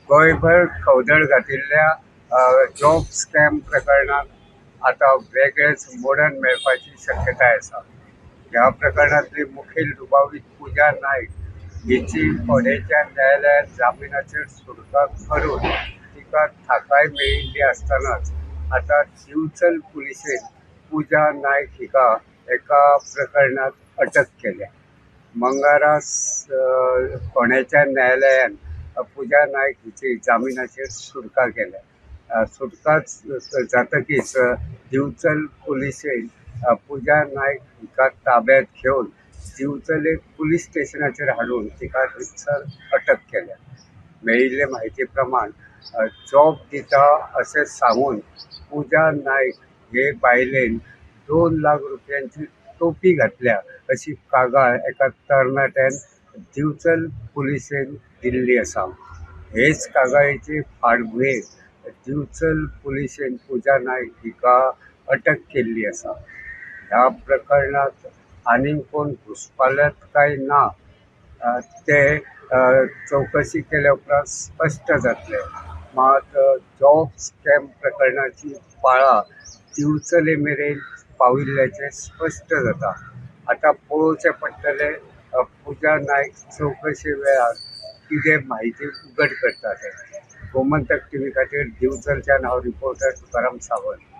गोंयभर खवदळ घातिल्ल्या job scam प्रकरणात आतां वेगळेच मोडण मेळपाची शक्यताय आसा. ह्या प्रकरणांतली मुखेल दुबावीत पूजा नायक हिची फोंडेंच्या न्यायालयान जामिनाचेर सुटका करून तिका थाकाय मेळिल्ली आसतनाच आतां दिवचल पुलिशेन पूजा नायक हिका एका प्रकरणांत अटक केल्या. मंगळारा फोंडेंच्या न्यायालयान पूजा नायक हिची जामिनाचेर सुटका केल्या. सुटका जातकीच दिवचल पुलिशेन पूजा नायक हिका ताब्यात घेवन दिवचले पुलीस स्टेशनाचेर हाडून तिका थंयसर अटक केल्या. मेळिल्ले म्हायती प्रमाण जॉब दिता अशें सांगून पूजा नायक हे बायलेन 2 लाख रुपयांची टोपी घातल्या अशी कागाळ एका तरणाट्यान दिवचल पुलिशेन दिल्ली आसा. हेच कागाळीची फाटभुंयेर दिवचल पुलिशेन पूजा नायक हिका अटक केल्ली आसा. ह्या प्रकरणांत आनीक कोण घुस्पल्यात काय ना ते चवकशी केल्या उपरांत स्पश्ट जातले. मात जॉब स्कॅम प्रकरणाची पाळां दिवचले मेरेन पाविल्ल्याचें स्पश्ट जाता. आतां पळोवचें पडटलें पूजा नायक चवकशे वेळार कितें म्हायती उगड करता तें. गोमंतक टीव्ही खातीर दिवचलच्यान हांव रिपोर्टर तुकाराम सावंत.